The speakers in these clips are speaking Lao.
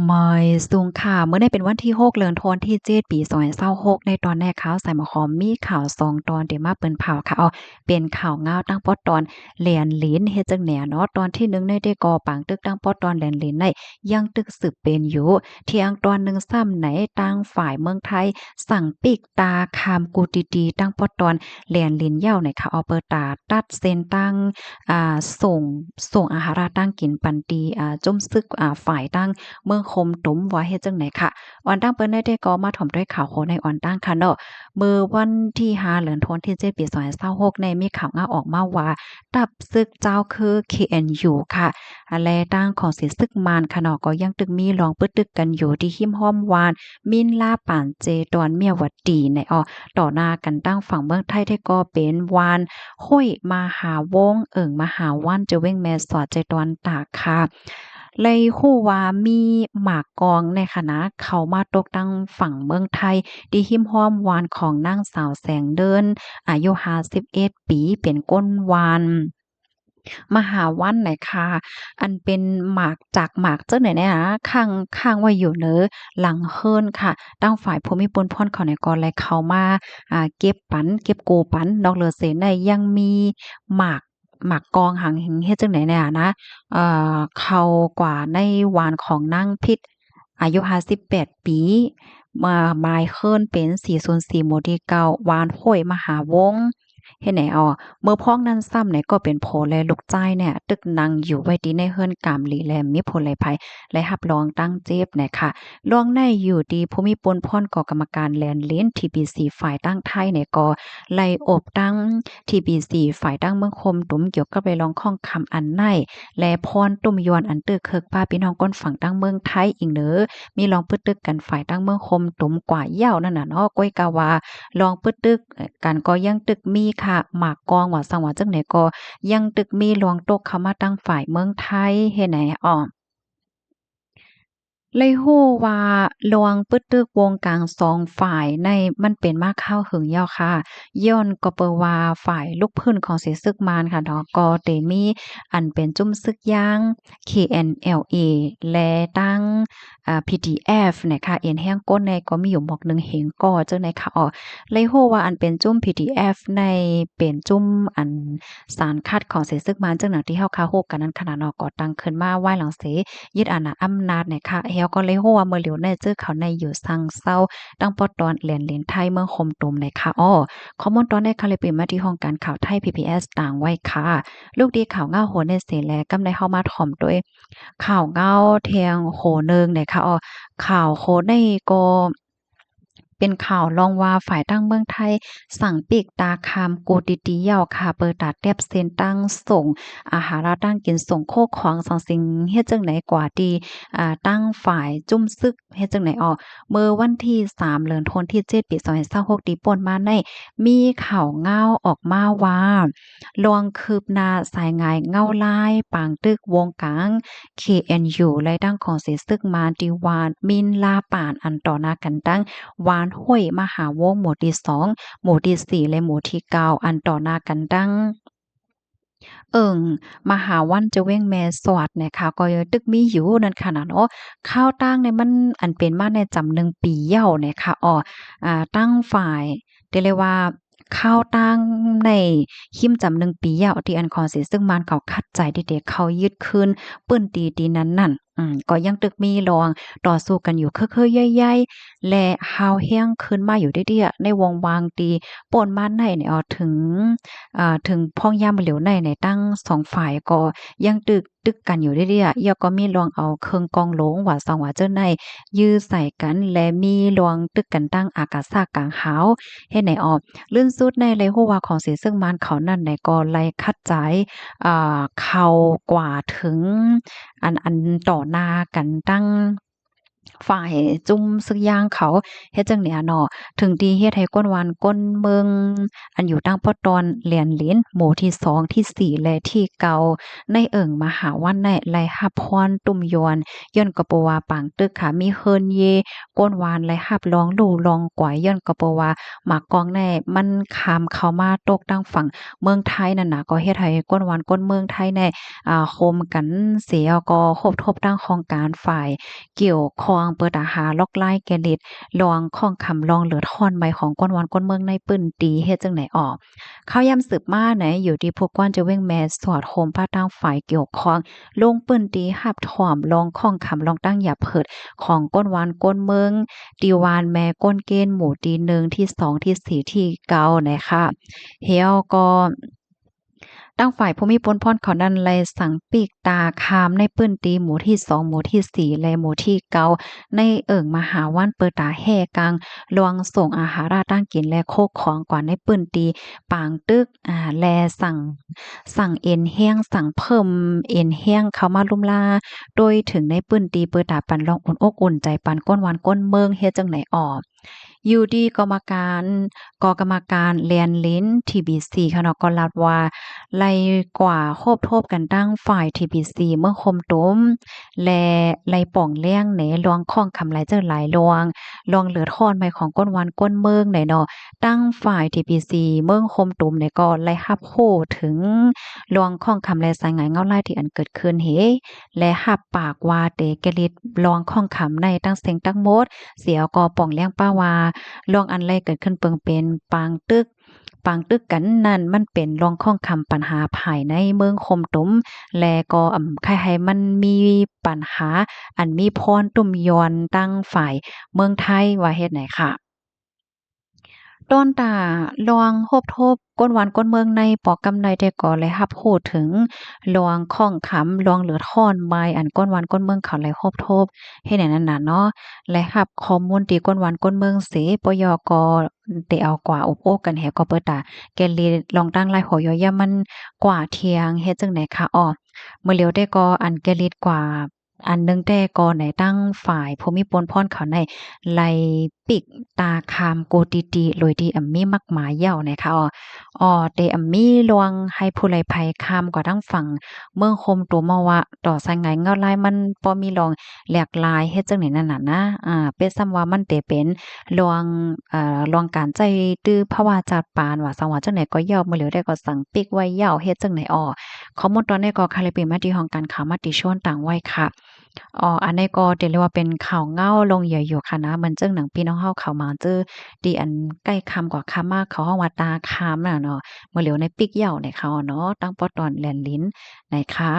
ໝາຍສູງຄ່ະ ມື້ນີ້ເປັນວັນທີຫົກ ເດືອນວັນທີເຈັດ ປີສອງພັນຊາວຫົກ ໃນຕອນແລກຂ່າວສາຍໝາກຫອມ ມີຂ່າວສອງຕອນທີ່ມາເປີນເຜົາຄ່ະ. ເອົາ ເປັນຂ່າວງາວທາງປອດຕອນແລນລິນ ເຮັດຈັ່ງໃດເນາະ. ຕອນທີໜຶ່ງໃນເດກໍປາງຕຶກທາງປອດຕອນແລນລິນໃນ ຍັງຕຶກສືບເປັນຢູ່. ແທງຕອນໜຶ່ງຊ້ຳໃນ ທາງຝ່າຍເມືອງໄທສັ່ງປິດຕາຂ້າມກູຕີຕີ ທາງປອດຕອນແລນລິນເຍົາໃນຄ່ະ. ເອົາ ເປີດຕາຕັດເສັ້ນທາງ ອ່າ ສົ່ງ ສົ່ງອາຫານການກິນປັນຕີ ອ່າ ຈຸ້ມຊຶກ ອ່າ ຝ່າຍທາງເມືອງຄົມຕຸມວ່າເຮັດຈັ່ງໃດຄ່ະ. ອອນຕັ້ງເປີນໃນເດກໍມາຖອມດ້ວຍຂ່າວໂຄໃນອອນຕັ້ງຄ່ະເນາະ. ມື້ວັນທີຫ້າ ເດືອນວັນທີເຈັດ ປີສອງພັນຊາວຫົກ ໃນມີຂ່າວງາວອອກມາວ່າ ທັບຊຶກເຈົ້າຄື ເຄເອັນຢູ ຄ່ະ ແລະ ທາງຂອງເສຍຊຶກມານຄ່ະເນາະ ກໍຍັງຕຶກມີລອງປຶດຕຶກກັນຢູ່ທີ່ຮິມຮ່ອມວານມິນລາປານ ເຈຕອນເມຍວະຕີໃນອອກ ຕໍ່ໜ້າກັນທາງຝັ່ງເມືອງໄທເດກໍເປັນວານຫ້ວຍມະຫາວົງ ເອີ່ງມະຫາວັນ ຈະເວັງແມ່ສອດ ເຈຕອນຕາກຄ່ະ. ໄດ້ຮູ້ວ່າມີໝາກກອງໃນຂະນະເຂົ້າມາຕົກທາງຝັ່ງເມືອງໄທ ທີ່ຮິມຮ່ອມວານຂອງນາງສາວແສງເດີນ ອາຍຸຫ້າສິບເອັດປີ ເປັນຄົນວານ ມະຫາວັນໃນຄ່ະ ອັນເປັນໝາກ ຈາກໝາກຈັ່ງໃດແນ່ນະ ຄ້າງ ຄ້າງໄວ້ຢູ່ເໜີຫຼັງເຮືອນຄ່ະ. ທາງຝ່າຍຜູ້ມີບຸນພອນເຂົານີ້ກໍໄດ້ເຂົ້າມາ ອ່າ ເກັບປັນ ເກັບກູ້ປັນ. ນອກເຫຼືອເສຍໃນຍັງມີໝາກ ໝາກກອງຫາງເຮັດຈັ່ງໃດແນ່ນະ ເຂົ້າກວ່າໃນວານຂອງນາງພິດ ອາຍຸຫ້າສິບແປດປີ ໝາຍເຮືອນເປັນສີ່ສູນສີ່ ໝູ່ທີເກົ້າ ວານຫ້ວຍມະຫາວົງ ເຮັດໃນອອກ. ເມື່ອພ້ອງນັ້ນຊ້ຳໃນກໍເປັນພໍ່ແລະລູກຊາຍແນ່ ຕຶກນັ່ງຢູ່ໄວ້ທີ່ໃນເຮືອນກາມຫຼີ ແລະ ມີຜູ້ໄຮ້ໄພ ແລະ ຮັບລອງຕັ້ງເຈັບແນ່ຄ່ະ. ລວງໃນຢູ່ທີ່ຜູ້ມີປຸນພອນກໍກຳມະການແລນລິນ ທີບີຊີ ຝ່າຍທາງໄທແນ່ ກໍໄດ້ອົບຕັ້ງ ທີບີຊີ ຝ່າຍທາງເມືອງຄົມຕຸມ ກ່ຽວກັບເລື່ອງຂອງຄຳອັນໃນ ແລະ ພອນຕຸ້ມຍວນອັນຕື້ເຄີກປ້າພີ່ນ້ອງຄົນຝັ່ງທາງເມືອງໄທອີກເນີ ມີລອງປຶດຕຶກກັນຝ່າຍທາງເມືອງຄົມຕຸມກວ່າເຍົານັ້ນນະເນາະ. ກ້ອຍກາວ່າລອງປຶດຕຶກກັນກໍຍັງຕຶກມີຄ່ະ ໝາກກອງວ່າຊັ້ນວ່າຈັ່ງໃດກໍຍັງຕຶກມີລວງຕົກເຂົ້າມາທາງຝ່າຍເມືອງໄທເຮັດໃນອອກ. ໄດ້ຮູ້ວ່າລວງປຶດຕຶກວົງກາງສອງຝ່າຍໃນມັນເປັນມາຄາວຫຶງຍາວຄ່ະ ຍ້ອນກໍເປີວ່າຝ່າຍລຸກພື້ນຂອງເສຍຊຶກມານຄ່ະເນາະ ກໍໄດ້ມີອັນເປັນຈຸ້ມຊຶກຢ່າງ ເຄເອັນແອລເອ ແລະ ທາງ ອ່າ ພີດີເອັຟ ນະຄະ ເອັນແຮງກົ້ນໃນກໍມີຢູ່ໝວກໜຶ່ງເຫັນກໍຈັ່ງໃດຄະ. ອໍ ໄດ້ຮູ້ວ່າອັນເປັນຈຸ້ມ ພີດີເອັຟ ໃນເປັນຈຸ້ມອັນສານຄັດຂອງເສຍຊຶກມານ ຈັ່ງດັ່ງທີ່ເຮົາຄາຮູ້ກັນນັ້ນຂະນະເນາະ ກໍຕັ້ງຂຶ້ນມາວາຍຫຼັງເສຍຍຶດອານາອຳນາດນະຄະ. ເຮົາກໍໄດ້ຮູ້ວ່າເມື່ອຫຼຽວໃນເຈີເຂົາໃນຢູ່ຊັງເຊົາ ຕັ້ງປອດຕອນແລນລິນໄທເມືອງຄົມຕຸມນະຄະ. ອໍ ຂໍ້ມູນຕອນໃນຄະ ໄດ້ເປີດມາທີ່ຫ້ອງການຂ່າວໄທ ພີບີເອັສ ຕາງໄວ້ຄ່ະ. ລູກດີຂ່າວງາວໂຫໃນເສແລ ກຳໃນເຮົາມາຖອມໂດຍ ຂ່າວເງົາແທ່ງໂຫໜຶ່ງໄດ້ຂ່າວ ຂ່າວໂຫໃນກໍເປັນຂ່າວລອງວ່າ ຝ່າຍທາງເມືອງໄທສັ່ງປີກຕາຂ້າມກູຕີຕີເຍົາຄ່ະ ເປີດຕາແຕບເສັ້ນທາງສົ່ງອາຫານການກິນ ສົ່ງໂຄຂອງສັງສິງ ເຮັດຈັ່ງໃດກວ່າທີ່ ອ່າ ທາງຝ່າຍຈຸ້ມຊຶກ ເຮັດຈັ່ງໃດອອກ. ເມື່ອວັນທີສາມ ເດືອນວັນທີເຈັດ ປີສອງພັນຊາວຫົກ ທີ່ຜ່ານມາໃນ ມີຂ່າວເງົາອອກມາວ່າ ລວງຄືບໜ້າສາຍງາຍເງົາລາຍ ປາງຕຶກວົງກາງ ເຄເອັນຢູ ແລະ ທາງຂອງເສຍຊຶກມານ ທີ່ວານມິນລາປານ ອັນຕໍ່ໜ້າກັນຕັ້ງວານຫ້ວຍມະຫາວົງ ໝູ່ທີສອງ ໝູ່ທີສີ່ ແລະ ໝູ່ທີເກົ້າ ອັນຕໍ່ໜ້າກັນຕັ້ງ ເອີ່ງມະຫາວັນ ຈະເວັງແມ່ສອດນະຄະ ກໍຕຶກມີຢູ່ນັ້ນຂະນະເນາະ. ຂ່າວຕ່າງໃນມັນອັນເປັນມາໃນຈຳໜຶ່ງປີເຍົານະຄະ. ອໍ ອ່າ ຕັ້ງຝ່າຍ ທີ່ລຽກວ່າຂ່າວຕ່າງໃນຮິມຈຳໜຶ່ງປີເຍົາ ທີ່ອັນຂອງເສຍຊຶກມານເຂົາຂັດໃຈທີ່ຈະເຂົ້າຍຶດຄືນພື້ນທີ່ທີ່ນັ້ນນັ້ນ ອືມ ກໍຍັງຕຶກມີລອງຕໍ່ສູ້ກັນຢູ່ເຄືອໆໃຫຍ່ໆ ແລະ ຮ້າວແຮງຂຶ້ນມາຢູ່ເລື້ອຍໆ ໃນວົງວ່າງທີ່ຜ່ານມາໃນ ເຖິງ ເຖິງພ້ອງຍາມຫຼຽວໃນ ໃນທັງສອງຝ່າຍກໍຍັງຕຶກ ຕຶກກັນຢູ່ເລື້ອຍໆ ແລ້ວກໍມີລວງເອົາເຄື່ອງກອງຫຼວງ ວ່າຊອງວ່າເຈີໃນ ຢື້ໃສ່ກັນ ແລະ ມີລວງຕຶກກັນທາງອາກາສະກາງຫາວ ເຮັດໃນອອກ. ລື່ນສຸດໃນໄດ້ຮູ້ວ່າຂອງເສຍຊຶກມານເຂົານັ້ນໃດກໍໄດ້ຂັດໃຈ ເຂົ້າກວ່າເຖິງ ອັນ ອັນຕໍ່ໜ້າກັນຕັ້ງ ຝ່າຍຈຸ້ມຊຶກຢາງເຂົາເຮັດຈັ່ງນີ້ເນາະ ເຖິງທີ່ເຮັດໃຫ້ຄົນບ້ານຄົນເມືອງ ອັນຢູ່ທາງປະຕອນແລນລິນ ໝູ່ທີສອງ ທີສີ່ ແລະ ທີເກົ້າ ໃນເອີ່ງມະຫາວັນນັ້ນ ໄດ້ຮັບພອນຕຸ້ມຍວນ ຍ້ອນກໍເພາະວ່າປາງຕຶກຂະມີເຮືອນເຢ ຄົນບ້ານໄດ້ຮັບລອງຮູ້ລອງກວາຍ ຍ້ອນກໍເພາະວ່າໝາກກອງນັ້ນມັນຂ້າມເຂົ້າມາຕົກທາງຝັ່ງເມືອງໄທນັ້ນນະ ກໍເຮັດໃຫ້ຄົນບ້ານຄົນເມືອງໄທນີ້ ອ່າ ໂຮມກັນເສຍ ກໍຮົບທົບທາງຫ້ອງການຝ່າຍກ່ຽວຂ້ອງ ເພື່ອຕາຫາລອກລາຍແກ່ລິດ ລອງຂ້ອງຄຳ ລອງເດືອດຮ້ອນໄໝຂອງຄົນບ້ານຄົນເມືອງໃນພື້ນທີ່ ເຮັດຈັ່ງໃດອອກ. ຂ່າວຍາມສືບມາໃນ ຢູ່ທີ່ພູກວ້ານ ຈະແຂວງແມ່ສອດ ໂຮມປະທານຝ່າຍກ່ຽວຂ້ອງ ລົງພື້ນທີ່ຮັບຖ້ອມລອງຂ້ອງຄຳ ລອງຕັ້ງຢາເພີດຂອງຄົນບ້ານຄົນເມືອງ ທີ່ບ້ານແມ່ກົນເກນ ໝູ່ທີໜຶ່ງ ທີສອງ ທີສີ່ ທີເກົ້າ ນະຄະ ແລ້ວກໍ ທາງຝ່າຍຜູ້ມີປຸນພອນເຂົານັ້ນໄດ້ສັ່ງປິດຕາຄາມໃນພື້ນທີ່ໝູ່ທີສອງ ໝູ່ທີສີ່ ແລະ ໝູ່ທີເກົ້າ ໃນເອີ່ງມະຫາວັນ ເປີດຕາແຮ່ກາງລວງສົ່ງອາຫາລະການກິນ ແລະ ໂຄຂອງກວ່າໃນພື້ນທີ່ປາງຕຶກ ອາ ແລະ ສັ່ງ ສັ່ງເອັນແຮງ ສັ່ງເພີ່ມເອັນແຮງເຂົ້າມາລຸມລາໂດຍເຖິງໃນພື້ນທີ່ ເປີດຕາປັນລອງອຸ່ນອົກອຸ່ນໃຈປັນຄົນບ້ານຄົນເມືອງ ເຮັດຈັ່ງໃດອອກ. ຢູ່ທີ່ກອງກຳມະການ ກອງກຳມະການແລນລິນ ທີບີຊີ ເຂົາເນາະ ກໍລາວວ່າ ໄດ້ກວ່າຮົບທົບກັນທັງຝ່າຍ ທີບີຊີ ເມືອງໂຄມຕຸມ ແລະ ໄດ້ປ່ອງແລງໃນລວງຂ້ອງຄຳຫຼາຍເຈົ້າຫຼາຍລວງ ລວງເດືອດຮ້ອນໄໝຂອງຄົນບ້ານຄົນເມືອງໃດເນາະ ທັງຝ່າຍ ທີບີຊີ ເມືອງໂຄມຕຸມນີ້ກໍໄດ້ຮັບຮູ້ເຖິງລວງຂ້ອງຄຳ ແລະ ສາຍງາຍເງົາລາຍທີ່ອັນເກີດຂຶ້ນເຫ ແລະ ຮັບປາກວ່າເຕແກ່ລິດລວງຂ້ອງຄຳໃນທັງເສັງທັງໝົດ ເສຍກໍປ່ອງແລງປະວ່າ ລວງອັນໄດ້ເກີດຂຶ້ນເບິ່ງເປັນປາງຕຶກ ປາງຕຶກກັນນັ້ນ ມັນເປັນລວງຂ້ອງຄຳ ປັນຫາພາຍໃນເມືອງໂຄມຕຸມ ແລະ ກໍ ອຳ ຄາຍໃຫ້ມັນມີປັນຫາ ອັນມີພອນຕຸ້ມຍອນທາງຝ່າຍເມືອງໄທ ວ່າເຮັດໃດຄະ. ຕອນຕາລວງຮົບທົບຄົນບ້ານຄົນເມືອງໃນປອກກຳໃນແຕ່ກໍໄດ້ຮັບຮູ້ເຖິງລວງຂ້ອງຄຳ ລວງເດືອດຮ້ອນໄໝ ອັນຄົນບ້ານຄົນເມືອງເຂົາໄດ້ຮົບທົບ ເຮັດໃດນັ້ນນະເນາະ ໄດ້ຮັບຂໍ້ມູນທີ່ຄົນບ້ານຄົນເມືອງເສ ປຢ ກໍໄດ້ເອົາກວ່າອົບໂອ້ກັນແຮ ກໍເປີດຕາແກ່ລິດລອງຕັ້ງລາຍຫົວຢໍ່ຢາມັນກວ່າທ່ຽງ ເຮັດຈັ່ງໃດຄະ ອໍ ມື້ຫຼຽວແຕ່ກໍອັນແກ່ລິດກວ່າ ອັນໜຶ່ງແຕ່ກໍໃນທາງຝ່າຍຜູ້ມີປຸນພອນເຂົາໃນໄລ່ປິກຕາຄາມໂກຕິຕິ ໂດຍທີ່ອຳມີໝາກໝາເຍົາະນະຄະ ອໍ ແຕ່ອຳມີລວງໃຫ້ຜູ້ໄລ່ໄພຄາມກວ່າທາງຝັ່ງເມືອງໂຄມຕຸມມາວ່າ ຕໍ່ສາຍງາຍເງົາລາຍມັນບໍ່ມີລວງຫຼາກຫຼາຍ ເຮັດຈັ່ງໃດນັ້ນນະ ອາ ເປັນສ່ຳວ່າມັນເຕເປັນລວງ ເອີ ລວງການໃຊ້ຕື້ພາວາຈັດປານວ່າ ສັງວ່າຈັ່ງໃດກໍເຍົາະ ມື້ຫຼຽວແຕ່ກໍສັ່ງປິກໄວ້ເຍົາະ ເຮັດຈັ່ງໃດ ອໍ ຂໍ້ມູນຕອນນີ້ກໍຄາລິບປິງມາທີ່ຫ້ອງການຂ່າວມະຕິຊົນຕ່າງໄວ້ຄະ ອໍ ອັນນີ້ກໍຖືໄດ້ວ່າເປັນຂ່າວເງົາລົງເຍອະຢູ່ຄະນະ ເໝືອນຈັ່ງໜັງພີ່ນ້ອງເຮົາເຂົ້າມາເຈີທີ່ອັນໃກ້ຄ່ຳກວ່າຄ່ຳມາ ເຂົາຮ້ອງວ່າຕາຄາມນະເນາະ ມື້ຫຼຽວໃນປິກເຍົາະໃນເຂົາເນາະ ທາງປະຕອນແລນລິນໃນຄະ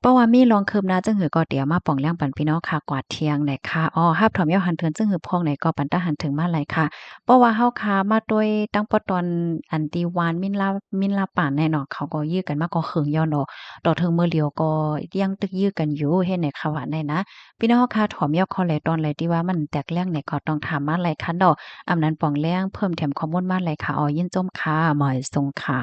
ເພາະວ່າມີລອງຄືບໜ້າຈັ່ງຫືອກໍຕຽມມາປ່ອງແລງປັນພີ່ນ້ອງຄະ ກວ່າທ່ຽງໃນຄະ ອໍ ຮັບຖອມເຍົາະຫັນເຖິງຈັ່ງຫືອພອງໃນກໍປັນຕາຫັນເຖິງມາໄລຄະ ເພາະວ່າເຮົາຄາມາໂດຍທາງປະຕອນອັນທີ່ວານມິນລາ ມິນລາປານແນ່ເນາະ ເຂົາກໍຢື້ກັນມາກໍເຄິ່ງເຍົາະເນາະ ຕໍ່ເຖິງມື້ຫຼຽວກໍຍັງຕຶກຢື້ກັນຢູ່ ເຮັດໃດຄະວ່າໃນນະ ພີ່ນ້ອງເຮົາຄະ ຖອມເຍົາະຂໍ້ໃດຕອນໃດທີ່ວ່າມັນແຕກແຫຼງໃນກໍຕ້ອງຖາມມາໄລຄະເນາະ ອຳນັ້ນປ່ອງແລງເພີ່ມແຖມຂໍ້ມູນມາໄລຄະ ອໍ ຍິນຊົມຄະ ໝາຍສົງຄະ.